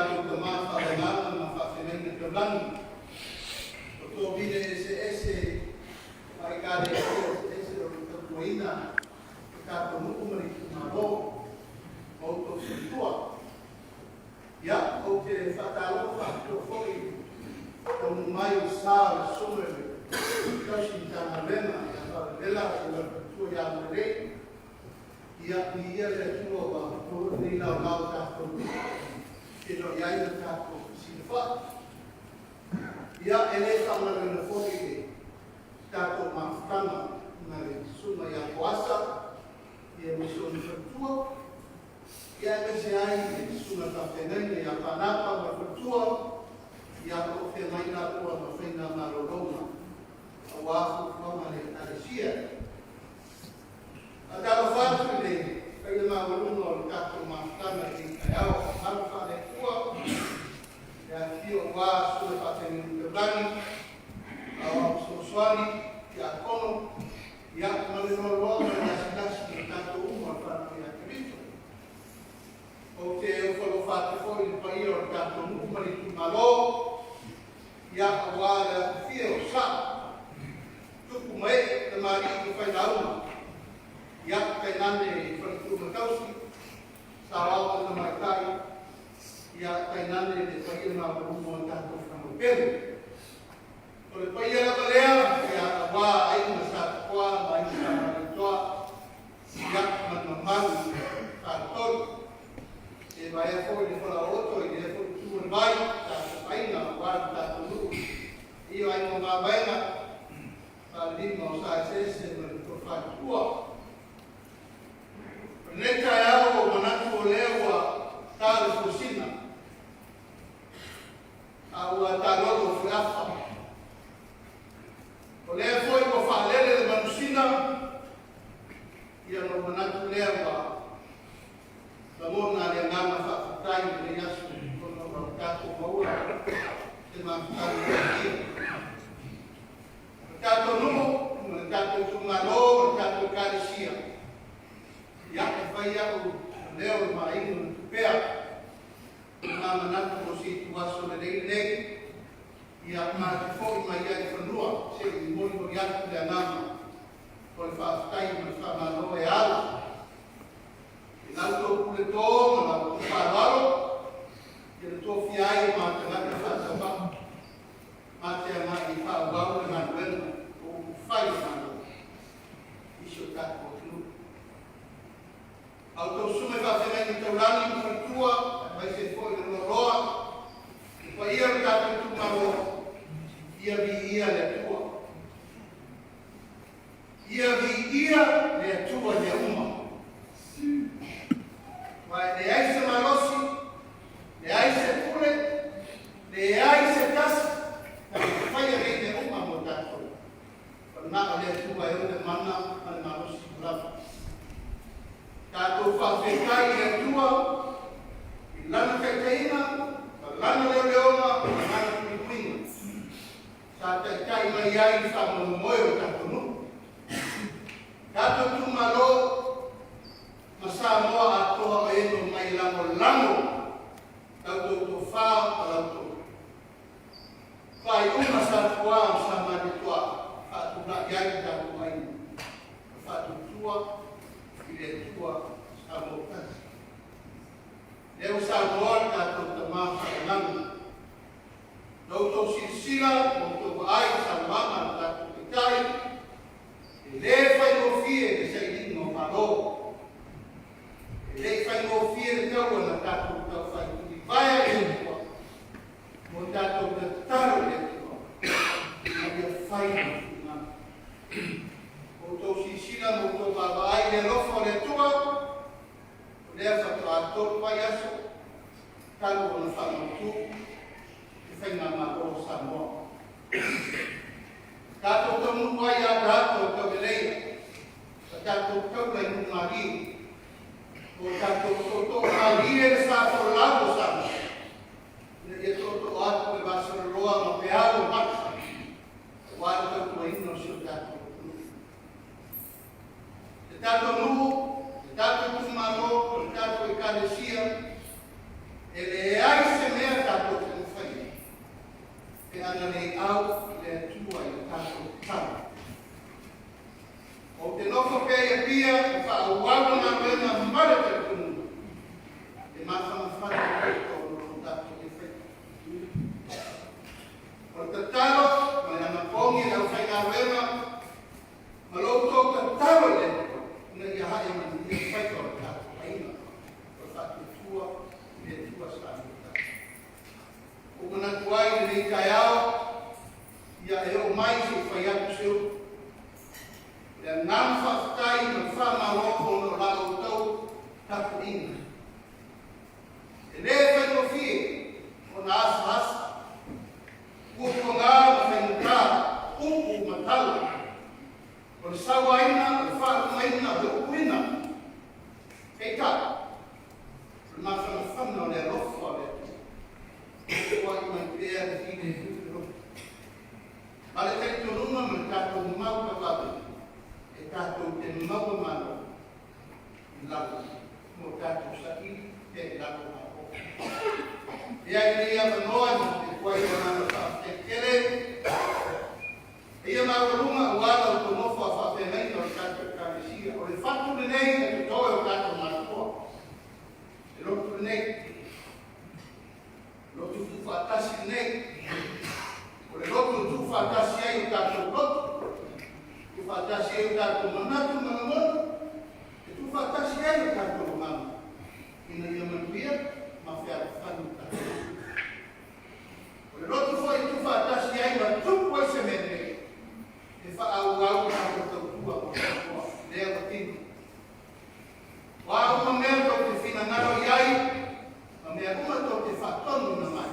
tatou Tama faaleagaga ma faafeagaiga taulagi, o tovile eseese ma Ekalesia eseese o lo o tautuaina le tatou nuu ma le itumalo ma outou faletua. Ia, ou te faatalofa faapitoa foi i le taunuu mai o le sa o le Susuga i le Tausi Matagaluega ia Faalelea ma le faletua ia Molelei. Ia, viia le Atua ua maua lenei laolao tatou te feiloai ai ma tatou fesilafai. Ia, e le faagaloina foi le tatou mafutaga ma le Susuga ia Poasa, ia ma si ona faletua, ia aemaise ai le Susuga Faafeagaiga ia Panapa ma le faletua, ia o lo o feagai laua ma faiga malologa aua fuafuaga a le Ekalesia. Faatalofa atu i le paia maualuga o le tatou mafutaga i lenei taeao mamalu faale-Atua, le afifio aua Susuga Faafeagaiga Taulagi, Aoao Fesoasoani, Tiakono, ia, ma le loaloa ma le gasegase o tatou uma o le fanau ia Keriso. Ou te ofo alofa atu foi i le paia o le tatou nuu ma le itumalo, ia, aua le afifio o Sao, Tupu ma ee, tamalii ma failauga, ia, tainane i faletua ma tausi, saoao ma tamaitai, ia, tainane le paia maualuga o tatou fanau pele. O le paia lava lea, ia, aua aiga Sa Tutoa ma aiga Sa Malietoa, ia, ma le mamalu faletolu. E vaea foi le falaooto i lea foi itu o le vai, tatou aiga aua le tatou nuu i o aiga mavaega, falelima o Saeseese ma le tofa i tua. O lenei taeao ua ou manatu o lea ua ta le fuesina, a ua talolo fueafa. O lea foi ua faalele le manusina, ia ona ou manatu lea ua lagona le agaga faafetai i lenei aso ona ua tatou maua se mafutaga manuia. O le tatou nuu ma le tatou itumalo ma le tatou Ekalesia, ia e fai au leo i ma aiga ma tupea ma manatu o se ituaso lelei lenei, ia ma te foi mai ai i fanua se i molimoli atu le agaga o le faafetai ma le faamalo e ala i la outou pule to ma la outou faaaloalo, ia na tofia ai o ma tagata faatauvaa ma te agai e faaauau le galuega o upufai o Malo i si o tatou atunuu. A outou susuga i faafeagaiga taulagi ma faletua, aemaise foi le loaloa, le paia o le tatou itumalo, ia viia le Atua. Ia viia le Atua i mea uma. Aua e leai se malosi, leai se pule, leai se tasi na te faia nei mea uma mo tatou. O le na o le Atua e ou le mana ma le malosi uma lava. Tatou faafetai i le Atua i Lana taitaiga ma Lana leoleoga ma Lana puipuiga sa taitai mai ai i le faamoemoe o le tatou nuu, tatou itumalo ma Samoa atoa o e nō mai e lagolago la outou tofa ma la outou faaiuga sa tuā ma sa malietoa faatulai ai le tatou aiga ma faatuatua i le Atua Samoa tasi. Lea ua saunoa le tatou Tama Faalelagi, La outou silasila ma outou vaai i saunoaga a lo tatou Taitai, e le faigofie le sailiga o Malo. E le i faigofie le taua na tatou taufai tulivae ai i le Atua mo tatou tatalo i le Atua ina ia fai lana finagalo. Outou silasila ma outou vaavaai i le alofa o le Atua, o lea faatoa 3 vaiaso talu ona faamautu le faigamalo o Samoa. Tatou taunuu ai ia tatou tauleleia ma tatou taula i nuu malie, o tatou tootoo malie le sa folau o Samoa, ina ia tootoo atu le vasaloloa ma peau o mata aua le tautuaina o si o tatou atunuu. Le tatou nuu, le tatou itumalo, o le tatou Ekalesia, e leai se mea atu ai lenei taeao, ia e oo mai se i fai atu se upu. O le agaga faafetai ma le faamalo ona o la outou tapuaiga. E le faigofie ona asaasa, puapuaga ma faigata, upu ma tala, o le sauaina, o le faalumaina, o le upuina. Peitai, o le mafanafana o le alofa o le Atua, foai mai pea le filemu i le loto. Ma le talitonuga ma le tatou mau tauave, e tatou te maua malo i lalo mo tatou saili pea i lalo malo. Ia i lenei avanoa e momoli atu ai le agaga faafetai tele ia maualuga aua la outou nofo a faafeagaiga o le tatou Ekalesia. O le fatu lenei e totoe o tatou matua, le lotu lenei, lotu tuufaatasi lenei, o le lotu e tuufaatasi ai o tatou lotu, tuufaatasi ai o tatou manatu ma lagona, e tuufaatasi ai o tatou agaga, ina ia manuia ma fealofani o tatou. O le lotu foi e tuufaatasi ai ma tupu ai se mea lelei, e faaauau le tatou tautua mo Samoa, lea ua tino. O a uma mea tou te finagalo i ai, ma mea uma tou te faatonuina mai,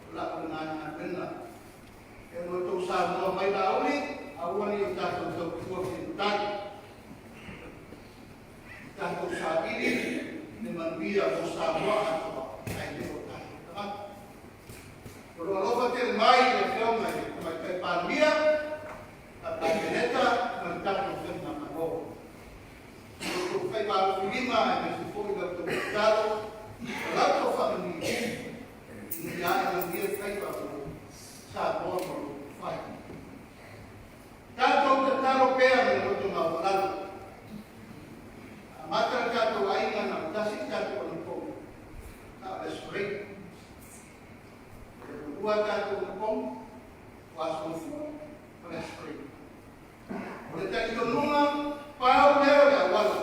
o lau lena galuega. E ono outou saunoa mai Laauli, aua ne i o tatou tautua filitai. Tatou saili le manuia mo Samoa atoa, ae le o tatou tagata. O lo alofa tele mai le Afioga i le Tamaitai Palemia, le Kapeneta ma le tatou faigamalo. O lo outou faiva alofilima aemaise foi la outou tatalo, o la outou faamanuia, ina ia ae manuia faiva o Samoa ma lo outou fai. Tatou tatalo pea ma le loto maualalo. Amata le tatou aiga na o tasi le tatou anapogi, na o le Aso Faraile. Lua tatou anapogi, o Aso Gafua ma le Aso Faraile. O le talitonuga, pau lea o le auala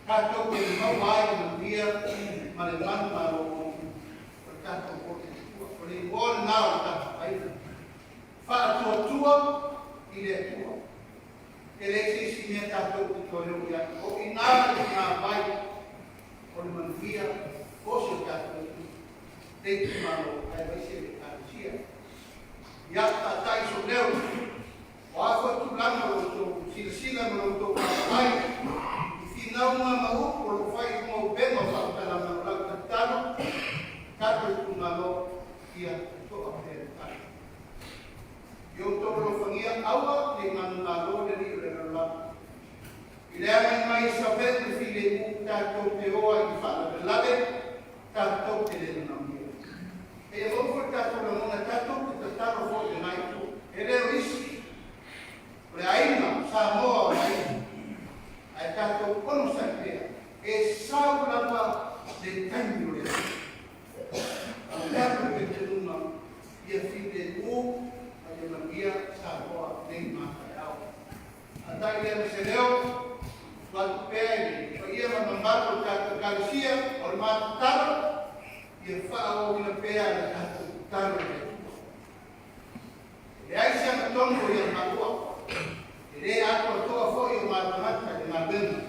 tatou te maua ai le manuia ma le manumalo o le tatou o le Atua. O le igoa lena o le tatou aiga. Faatuatua i le Atua. E leai se isi mea tatou te toe o i ai. O i ina le punavai o le manuia o si o tatou atunuu, le itumalo aemaise le Ekalesia. Ia taatai sou leo, o a foi tulaga o lo outou silasila ma lo outou vaavaai i finauga ma upu o lo o fai i luga o upega o faamatalaga, o lau tatalo, tatou itumalo, ia toa pea le tai. Ia outou alofagia aua ne i manumalo le alii o le lalolagi. I le agai mai e saveu le filemu, tatou te o ai i faalavelave, tatou te le manaomia. E ia maua foi le tatou lagona, tatou te tatalo foi i lena itu. E le o nisi, o le aiga Samoa o le aiga, ae tatou onosai pea, e sau lava le taimi o le Atua. A o tatou talitonuga, ia filemu ma ia manuia Samoa nei ma taeao. Atai lea ma se leo, tuu atu pea i le paia ma le mamalu o le tatou Ekalesia, o le matatalo, ia faaauauina pea le tatou tatalo i le Atua. E leai se agatonu o ia maua, e le atoatoa foi o matagata i le galuega,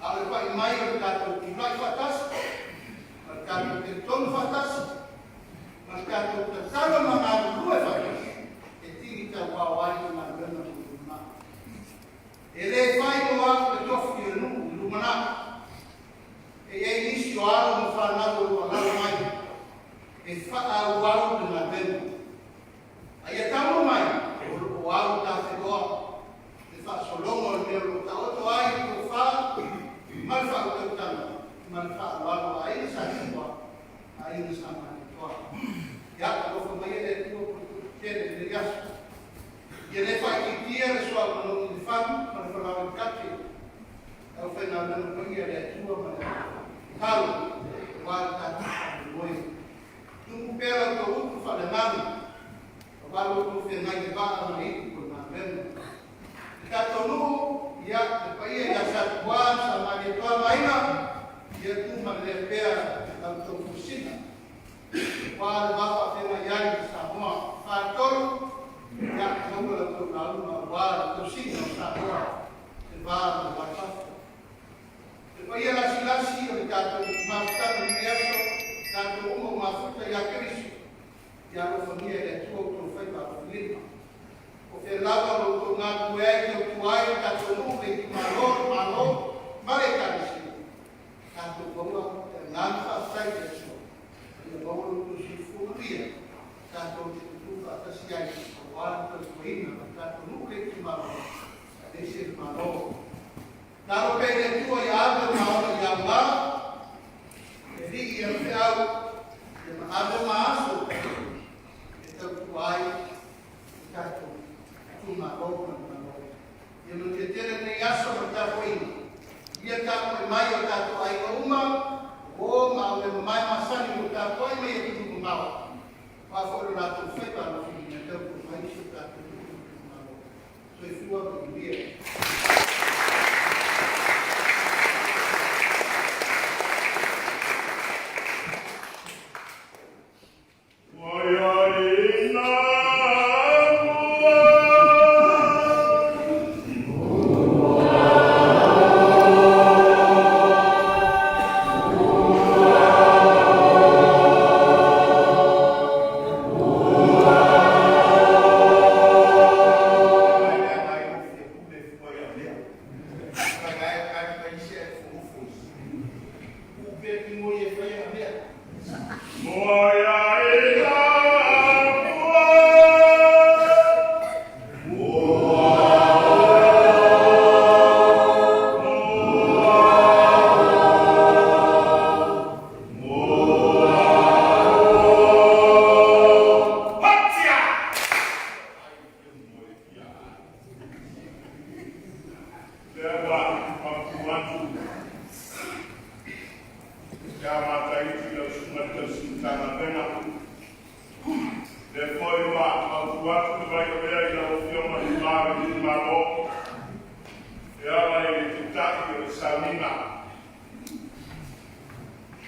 a o le pai mai o le tatou tulai faatasi, ma le tatou talitonu faatasi, ma le tatou tatalo ma galulue faatasi, e tini tauao ai le galuega mo le lumanai. E le fai mo au le tofi o le nuu i le lumanai. E i ai nisi o alo ma fanau o lo o alaala mai e faaauau le galuega. A ia taunuu mai, o lo o au tafeoa le faasologa o le mea o lo o taoto ai le tofa ma le faautautaga ma le faaaloalo a Aiga Sa Tumua, Aiga Sa Malietoa. Ia, alofa maia le Atua pulepuletetele i lenei aso. Ia le faaitiitia le suauu manogi i le fagu ma le falaoa i le kate. Le aufaigaluega paia a le Atua ma le tatalo aua le tatou faamoemoe. Tumu pea la outou upu faaleagaga aua lo outou feagai i le vaa ma le ipu o le galuega. Le tatou nuu, ia, le paia ia Satupua ma Sa Malietoa ma Aiga, ia tumalelea pea la outou fuesina. Ua le va faafeagai ai ma Samoa. Faatolu, ia, maua la outou lauga aua le tausiga o Samoa i le va ma le va i fafo. Le paia lasilasi o le tatou mafutaga i lenei aso, tatou uma ua mafuta ia Keriso, ia alofagia e le Atua outou faiva alofilima. O fea lava lo outou galulue ai, tautua ai le tatou nuu, le itumalo, le Malo ma le Ekalesia, tatou maua le agaga faafetai i le Atua, ia maua lo outou soifua manuia, tatou te tutu faatasi ai aua le tautuaina o le tatou nuu, le itumalo, aemaise le Malo. Talo pea i le Atua ia ave ma ola i aula, e alii ia feau, ia ma ave ma aso e tautua ai le tatou itumalo ma le Malo. Ia manuia tele lenei aso ma le tapuaiga. Ia tapuai mai o tatou aiga uma, o ma au e mamae masani o tapuai mai e tutu mamao. Fa foi lo latou faiva alofilima e tautua mai si o tatou nuu ma le itumalo. Soifua ma manuia.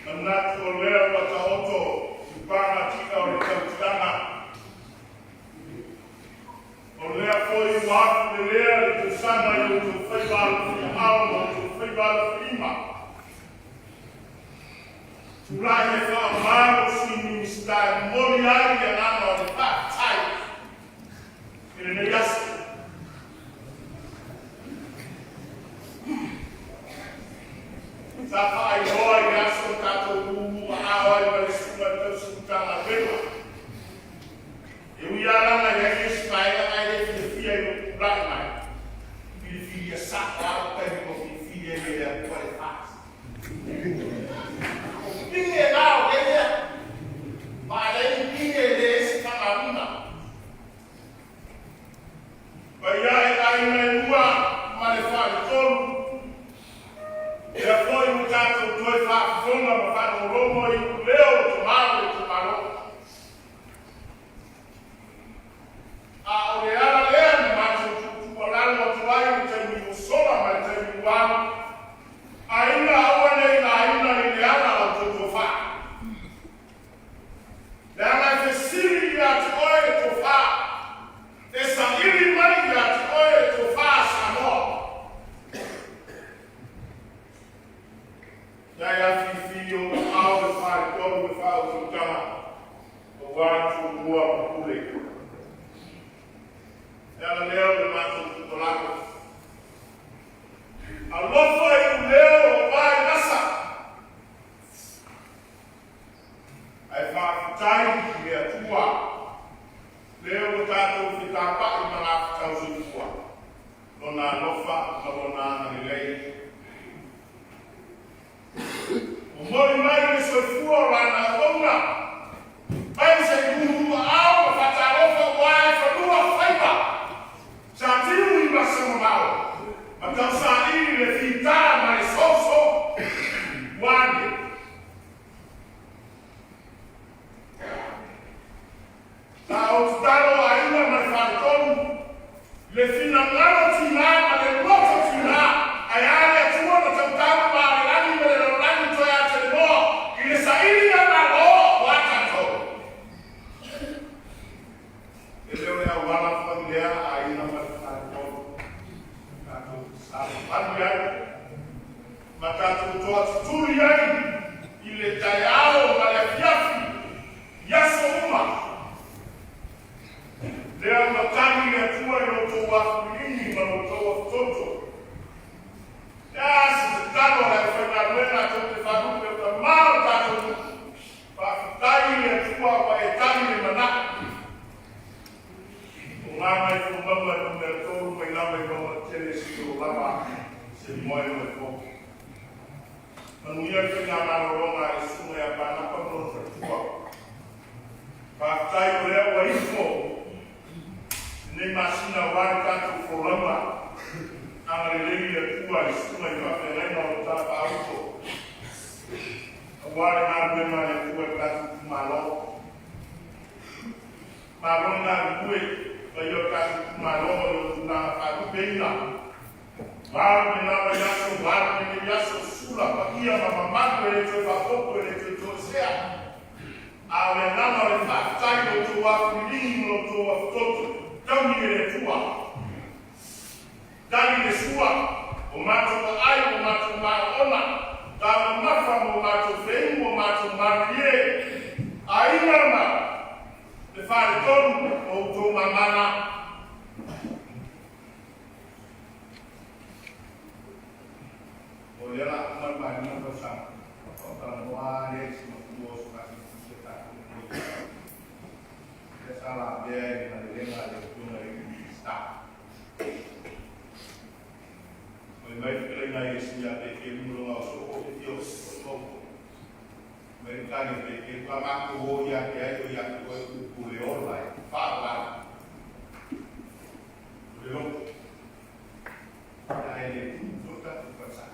Manatu o lea ua taoto i pagatia o le tautiaga. O lea foi ua afu lelea le tausaga i outou faiva alofiaao ma outou faiva alofilima. Tulai e faamalo Sui Minisita e momoli ai le agaga o le faafetai i lenei aso. Sa faailoa i le aso tatou mumu aao ai ma le susuga i le tausi Matagaluega. E ui lava i ai isi vaega ae le fiafia i lou tulai mai. Filifilia sao lava taimi ua filifili ai e le Atua le fasi. O pine la o lea, ma le pine le isi fagaluna. Paia e aiga e lua ma le faletolu. Lea foi ua tatou toe faafofoga ma faalogologo i leo o tamā o le itumalo. A o le ala lea na matou tuutuualalo atu ai i le taimi ua sola ma le taimi ua alu. Aiga aua nei laina i le ala o tou tofa. Leaga e fesili ia te oe le tofa. E saili mai ia te oe le tofa Samoa. Ia ia fifi o au le faletolu le faautautaga aua Tumua ma Pule. Le ala lea o le matou tuualalo. Alofa i leo o vai lasa. Ae faafetai i le Atua. Lea ua tatou fetapai ma lafutau soifua. Lona alofa ma lona agalelei. Momoli mai le soifua o lana auauna. Mai se ulu aao ma faatalofa ua e fanua faiva. Sa tiu i masamamao. Ma tausaili le fita ma le soso. Ua ane. Sa ou tatalo aiga ma le faletolu. Le finagalo tina ma le loto tina. Ae a le Atua na tautau ma le lagi ma le lalolagi toe a telemoa. I le saili na malo ua tatou. Atua ua e tali le manao. O ngā mai fumama numera 3 mai lava i maua tele si o lava se moe mai po. Manuia le faigamalologa i susuga ia Panapa ma lona faletua. Faafetai o lea ua ifo lenei masina aua le tatou folauga. Agalelei le Atua i susuga i faafeagaiga o le talafaauto aua le galuega a le Atua i le tatou itumalo. Malo le galulue, paia o le tatou itumalo i ona tulaga faalupeina. Valu le na vaiaso, valu lenei aso, sula paia ma mamalu e le toe faaopoopo, e le toe toesea. A o le agaga o le faafetai i lo outou afuliligi ma lo outou afutoto, tauni e le Atua. Tali le sua, o matou aai o matou maona, taumamafa ma o matou feinu o matou malie, aiga ma le faletolu o outou mamana. O lea la uma le maina tausaga, o talanoa lea i si matua o so tatou tusi e tatou moi. Lea sa lavea i malelega a le afioga i le Minisita. Mai mai fetalaiga Iesu ia Peteru ma lona uso o te fia o mai le tali a Peteru, a matou o ia te ai o ia te oe upu le ola e faavale. O le loto. Ae le tupu foi tatou falesa.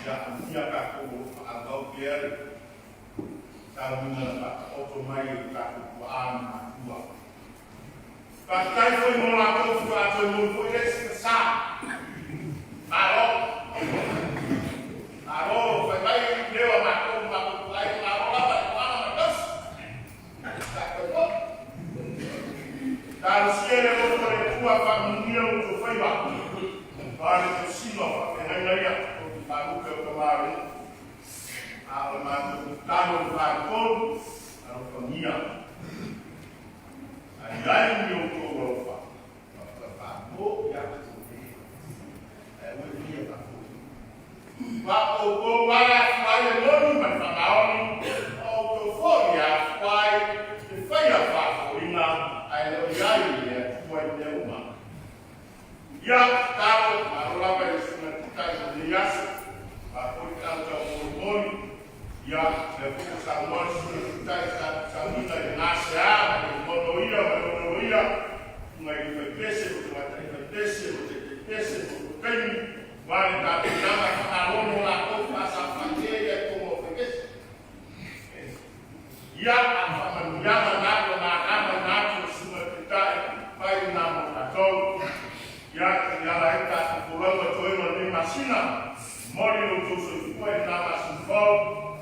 Ia amuia tatou o lo o faaauau pea le sauniga na faataoto mai e o tatou tuaa ma matua. Faafetai foi mo latou faatoa toe momoli foi le isi sa. Malo. Malo, fai mai leo a matou matou tuai, malo lava i moana ma tausi. Tatou mo. Talosia le alofa o le Atua faamanuia o outou faiva. A le tausiga o faafeagaiga ia o te faalupe o tamalii. A o le matou tatalo i le faletolu, alofagia. Ai ai ni outou alofa. Faamo ia te ai ua fia faafoi. Ma outou ai afua ai le moni ma le faamaoni, o outou foi e afua ai le faia faafofoina, ae le o i ai le Atua i mea uma. Ia, tatalo, malo lava i le susuga i le Taitai o lenei aso, faafoi tau tau molimoli, ia, lea foi ua saunoa le susuga i le Taitai sa sauniga i le gasea ma le mono ia ma le ono ia, susuga i le faipese, o tamaitai faipese, o taitai pese, o taimi, wa le tapenaga faamalono latou faasafatie ia i totonu o faipese. Ia, a faamanuiaga na ua manama na atu le susuga i le Taitai, fai lena mo tatou. Ia, i ala ai tatou folauga toega o lenei masina, momoli lo outou soifua i lena masina fou,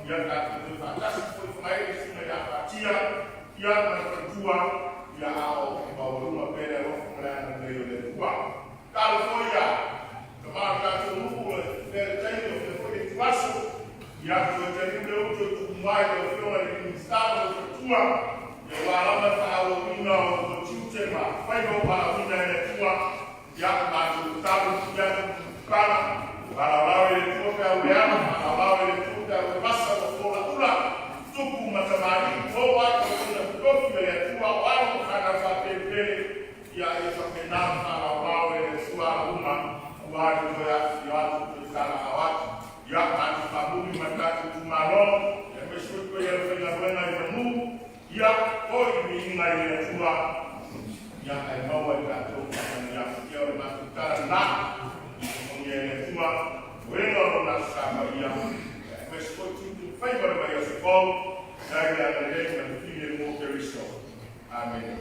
ia tatou toe faatasi foi whangai le susuga ia Fatia, ia ma le faletua, ia a o maualuga pea le alofa ma le agalelei o le Atua. Talo foi ia, tama o le tatou nuu, le fea le taimi o fea foi le ituaso, ia toe taliu le uto i tuumai le afioga i le Minisita ma le faletua, ia ua lava le faaauauina o o tiute ma faiva o valaauina e le Atua, ia matou tatalo ia tupana, valaolao e le Atua pe au leaga, valaolao e le Atua pe au e vasa ua fola ula, tupu ma tamalii, o ai o ina tofi e le Atua o alo ma fanau faapelepele, ia ia faapena ona faalaolao e le Atua ala uma, aua le toe afifio atu toe tala'ao atu. Ia matou faamuli ma le tatou itumalo, aemaise foi paia o le faigaluega i manu, ia oi viiga i le Atua, ia ae maua i tatou faamanuiaga. Ia o le matou tala lena, alofagia e le Atua toega o lona Aso Sa Paia, aemaise foi tiute ma faiva o le vaiaso fou, dai le agalelei ma le filemu o Keriso. Amene.